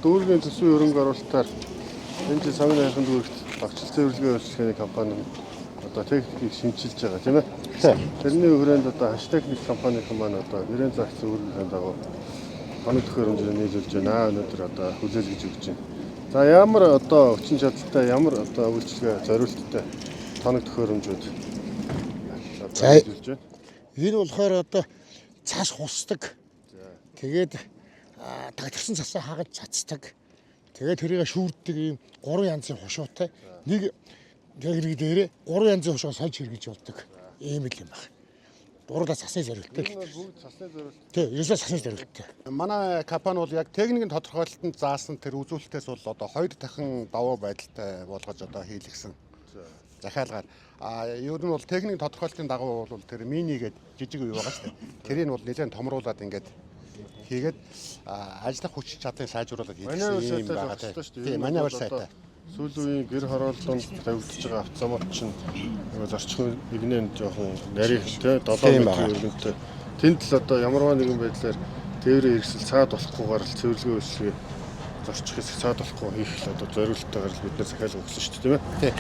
Дүүргийн төсвийн хөрөнгө оруулалтаар энэ жил сангийн найрхан дүүрэгт багцлал цэвэрлэгээ үйлчилгээний компани нь одоо техникийг шинчилж байгаа, тийм ээ. Тэрний хүрээнд одоо хаш техник компанийн маань одоо нэрэн зарцсан үүргийн дагуу тоног төхөөрөмжийг нийлүүлж байна. Өнөөдөр одоо хүлээлгэж өгч байна. За, ямар одоо хүчин чадалтай, ямар одоо үйлчилгээ зориулттай тоног төхөөрөмжүүд одоо нийлүүлж байна? Энэ болохоор одоо цас хусдаг. Тэгээд тагтарсан цасаа хагаж цацдаг. Тэгээд тэрийг шүүрддэг ийм гурван янзын хушуутай. Нэг хэрэг дээрээ гурван янзын хушуу сольж хэрэгжиж болдог. Ийм л юм байна. Гурлаа цасны зориулттай. Энэ бол бүгд цасны зориулт. Тий, ерөөсөө цасны зориулттай. Манай компани бол яг техникийн тодорхойлолтод заасан тэр үзүүлэлтээс бол одоо хоёр дахин давуу байдалтай болгож одоо хийлгсэн захиалгаар. А ер нь бол техникийн тодорхойлолтын дагуу бол тэр мини гээд жижиг үе байгаа шүү дээ. Тэрийг бол нэлээд томруулад ингээд хийгээд ажиллах хүч чадлыг сайжруулад Манайвар хийлгсэн юм сайтай байгаа. зохистой шүү дээ. Тийм, Ер нь манайвар бол одоо сайтай. сүүлийн үеийн гэр хорооллонд тавигдж байгаа автомат чинь нөгөө зорчих игнэ жоохон нарийнх, те, 7 Тийм метрийн байгаа. өргөнтэй. Тэнд л одоо ямарваа нэгэн байдлаар тээврийн хэрэгсэл цаад болохгүйгээр л цэвэрлэгээ үйлчилгээ зорчих хэсэг цаад болохгүй хийх л одоо зориулттайгаар л бид нэр захиалга өгсөн шүү дээ, тийм ээ. Тийм.